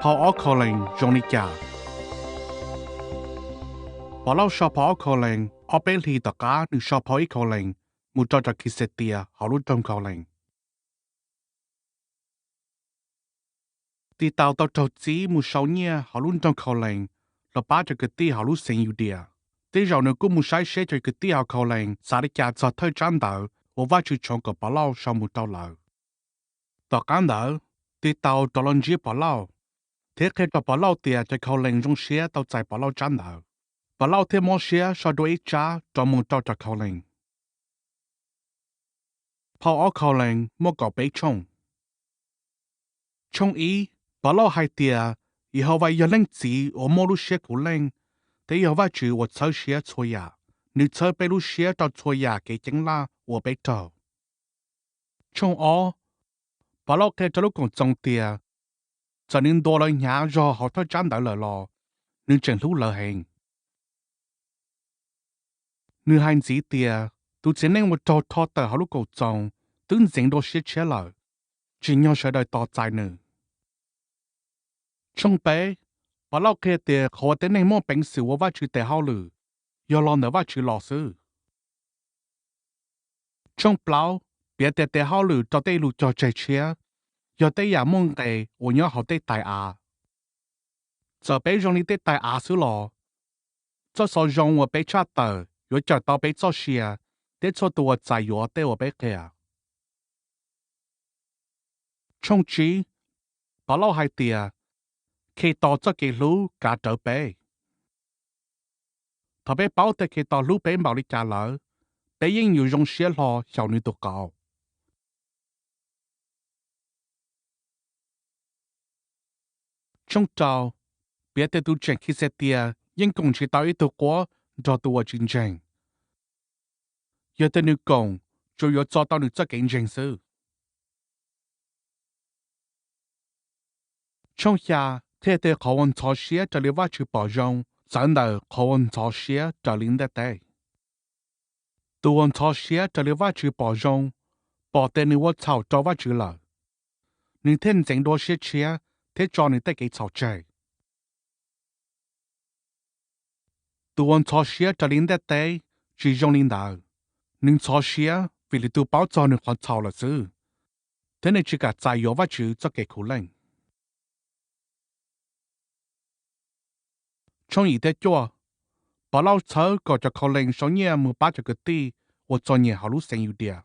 Phau ob Khaulees zoo li cas? Povlauj sau phau ob Khaulees, ob peb hlis tom qab nws sau phau ib Khaulees mus rau cov Khixetias hauv lub nroog Khaulees. Titaus tau raug txib mus sau nyiaj hauv lub nroog Khaulees los pab cov kwv tij hauv lub xeev Yudias. Tej zaum nws kuj mus saib seb cov kwv tij hauv Khaulees xav li cas txog thawj tsab ntawv uas Vajtswv tshoov kom Povlauj sau mus rau lawv. Tom qab ntawd, Titaus rov los ntsib Povlauj, thiab qhia rau Povlauj tias cov Khaulees zoo siab tau txais Povlauj tsab ntawv. Povlauj thiaj mob siab sau dua ib tsab rov mus rau cov Khaulees. Phau ob Khaulees muaj kaum peb tshooj. Tshooj ib, Povlauj hais tias Yehauvas yog Leej Txiv uas muaj lub siab khuv leej thiab yog Vajtswv uas txhawb siab txhua yam. Nws txhawb peb lub siab rau txhua yam kev ceeb laj uas peb raug. Tshooj ob, Povlauj qhia rau lub Koom Txoos tias txawm nws ntuas lawv hnyav zog hauv thawj tsab ntawv lawm los nws tseem hlub lawv heev. Nws hais ntxiv tias tus txiv neej uas raug rho tawm hauv lub Koom Txoos twb ntxeev dua siab tshiab lawm, tsim nyog sawv daws tos txais nws. Tshooj peb, Povlauj qhia tias qhov uas tej neeg muaj peev xwm ua Vajtswv tes hauj lwm yog los ntawm Vajtswv los xwb. Tshooj plaub, piav tias tes hauj lwm rau tej lus cog tseg tshiab yog tej yam muaj nqe uas nyob hauv tej tais av. Txawm peb zoo li tej tais av xwb los, txoj xov zoo uas peb tshaj tawm yuav cawm tau peb txoj sia thiab txhua tus uas txais yuav tej uas peb qhia. Tshooj tsib, Povlauj hais tias Khetos txoj kev hlub kav rawv peb. Thaum peb paub tias Khetos hlub peb npaum li cas lawm, peb yeej yuav zoo siab hlo xyaum nws tus qauv. Tshooj rau, piav tias tus tseem Khixetias yeej koom tsis tau ib tug quab nrog tus uas tsis ntseeg. Yog tias nws koom, tsuas yuav txo tau nws txoj kev ntseeg xwb. Tshooj xya, qhia tias qhov uas ntxhov siab raws li Vajtswv pom zoo txawv ntawm qhov uas ntxhov siab raws li ntiaj teb. Tus uas ntxhov siab raws li Vajtswv pom zoo pom tias nws ua txhaum rau Vajtswv lawm, nws thiaj ntxeev dua siab tshiab thiab tso nws tej kev txhaum tseg. Tus uas ntxhov siab raws li ntiaj teb tsis zoo li ntawd, nws ntxhov siab vim lwm tus paub txog nws qhov txhaum lawm xwb, thiab nws tsis kam txais yuav Vajtswv txoj kev khuv leej. Tshooj yim thiab cuaj, Povlauj txhawb kom cov Khaulees sau nyiaj mus pab cov kwv tij uas txom nyem hauv lub xeev Yudias.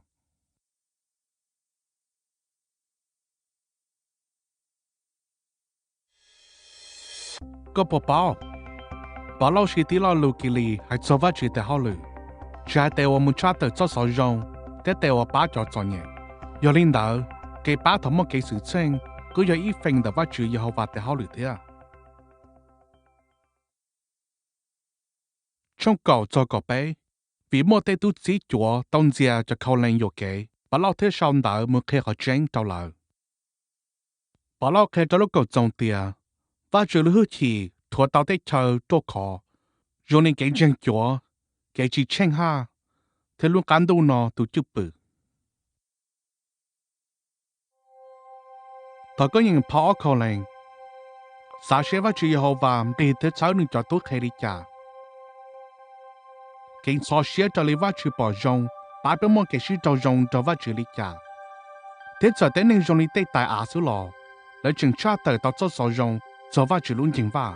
Koj puas paub, Povlauj siv tib lo lus Kilis hais txog Vajtswv tes hauj lwm, tsis hais tes uas mus tshaj tawm txoj xov zoo thiab tes uas pab cov txom nyem. Yog li ntawd, kev pab thaum muaj kev xwm txheej kuj yog ib feem ntawm Vajtswv Yehauvas tes hauj lwm thiab. Tshooj kaum txog kaum peb, vim muaj tej tub txib cuav tau ntxias cov Khaulees yuam kev, Povlauj thiaj sau ntawv mus qhia qhov tseeb rau lawv. Povlauj qhia rau lub Koom Txoos tias Vajtswv lub hwj chim rhuav tau tej chaw ruaj khov, zoo li kev ntseeg cuav, kev tsis tsheej haj, thiab lub qab ntuj no tus cwj pwm. Thov koj nyeem phau ob Khaulees, xav seb Vajtswv Yehauvas nqis thiab txhawb nws cov tub qhe li cas. Kev ntxhov siab raws li Vajtswv pom zoo pab peb muaj kev sib raug zoo nrog Vajtswv li cas, thiab txawm tej neeg zoo li tej tais av xwb los lawv tseem tshaj tawm tau txoj xov zoo txog Vajtswv lub nceeg vaj.